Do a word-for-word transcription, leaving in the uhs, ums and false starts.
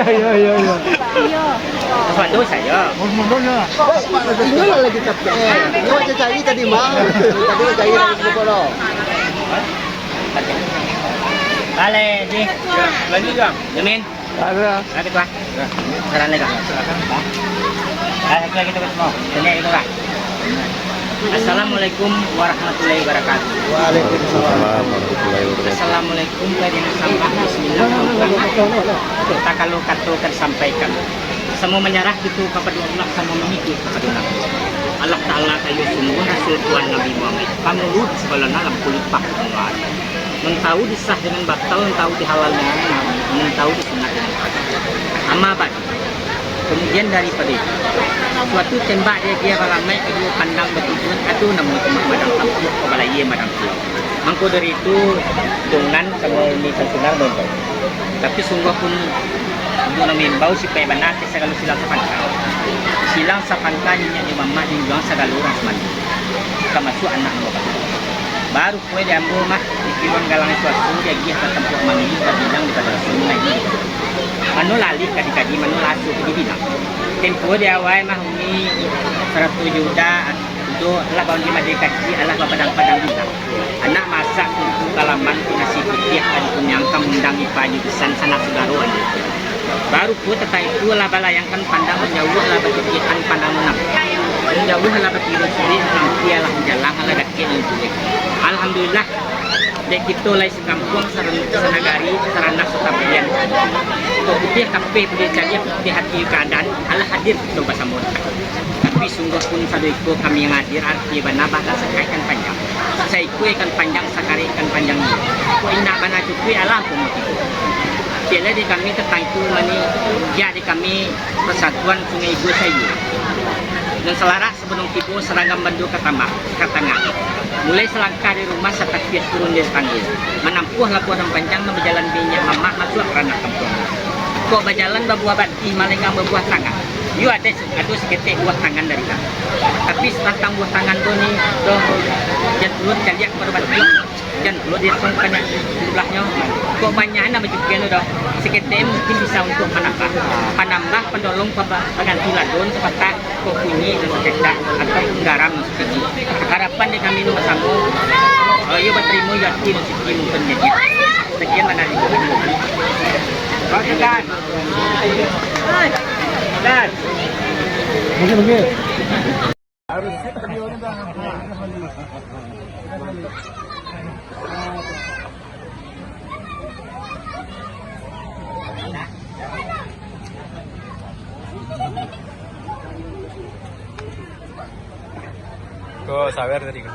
Iya, iya, iya. Iya. Mas Mando saja. Mas Mando ya. Ini lah lagi capek. Ini macam cari tadi, mah. Tadi lah cari lagi, siapa dah? Balik, Ji. Lanjut, Bang. Jamin. Ada. Ada, Pak. Salam alaikum. Ah, satu lagi tu, semua. Tanya itu, Pak. Assalamualaikum warahmatullahi wabarakatuh. Waalaikumsalam warahmatullahi wabarakatuh. Assalamualaikum, Pak Dina Sambah. Bismillah. Takalo kato ka disampaikan. Samo manyarah kito kapado Allah, samo mangikuik kapado Nabi. Allah Ta'ala kayo sungguah Rasul Tuhan Nabi Muhammad. Pangulu di sabalana lam kulipah Allah. Mantau di sah dengan batal, mantau di halal dengan haram, mantau di sunat dengan fardu. Amma ba'd. Kamudian daripado itu, suatu tembak di agiah balamaik, kaduo pandang batujuan, ado namo itu mah madang tampuak, ka balayia madang pulau. Mangko dari itu, dongan samo uni sansunar maimbau. Tapi sungguah pun, untuak nan maimbau sipaik bana, ateh sagalo silang sapanta. Silang sapanta niniak jo mamak, junjuang sagalo urang sumando, tamasuak anak buah bapak. Baru Kue di ambo mah, di kiruang galang suaso, diagiah ka tampuak mangilih, tabilang di padang sungai. Mano lah alih ka dikaji, mano lah asuah ka dibilang. Tempo di awai mah uni sarato jo uda, udo lah baun di madai kaciak, alah bapadang-padang bilang. Anak masak, kuku kalaman, nasi pitiah, ka dikunyangkan, undang ipa jo bisan, sanak sugaro anu. Baru Kue tantang itu lah balayangkan pandang, manjauah lah batitiakan pandang nan nampak. Manjauah lah batiru sulik, nan ampia lah manjalang, alah dakek nan jauah. Alhamdulillah, dek kito lai sakampuang, saran-, sanagari, saranah satapian. Kok putiah kapeh buliah caliak, putiah hati kaadaan, alah hadir kito basamo. Tapi sungguah pun sado iko kami nan hadir, arati bana bah tasakah ikan panjang. Saikua ikan panjang, sakareh ikan panjang ni. Kok indak bana cukuik, alah apo motif. Ciek lai di kami tantang itu mani, jak di kami Persatuan Sungai Igo Saigo. Nan salarak Sabalun tibo, saranggam bando ka tama-, ka tangah. Mulai salangkah dari rumah, satapiah turun dari tanggo. Manampuah labuah nan panjang, nan bajalan di niniak mamak, masuak ka ranah kampuang. Kok bajalan babuah batih, malenggang babuah tangan. Iyo ado, ado saketek buah tangan dari kami. Tapi satantang buah tangan tu ni, doh, jan pulo caliak baru batih. Jan pulo dietong banyak jumlahnyo. Kok banyak nan bacukian tu doh. Saketek mungkin bisa untuak panambah. Panambah, panolong, paba-, paganti ladon, sapatah. Kok bunyi nan sakecak atau garam nan sakecik. Harapan di kami nan basamo, eh, iyo batarimo, iyo ati, rezeki maupun jadian. Sakian lah dari kami. Oke, kan? Dan. Oke, oke. Harus. Ko sawer tadi ko.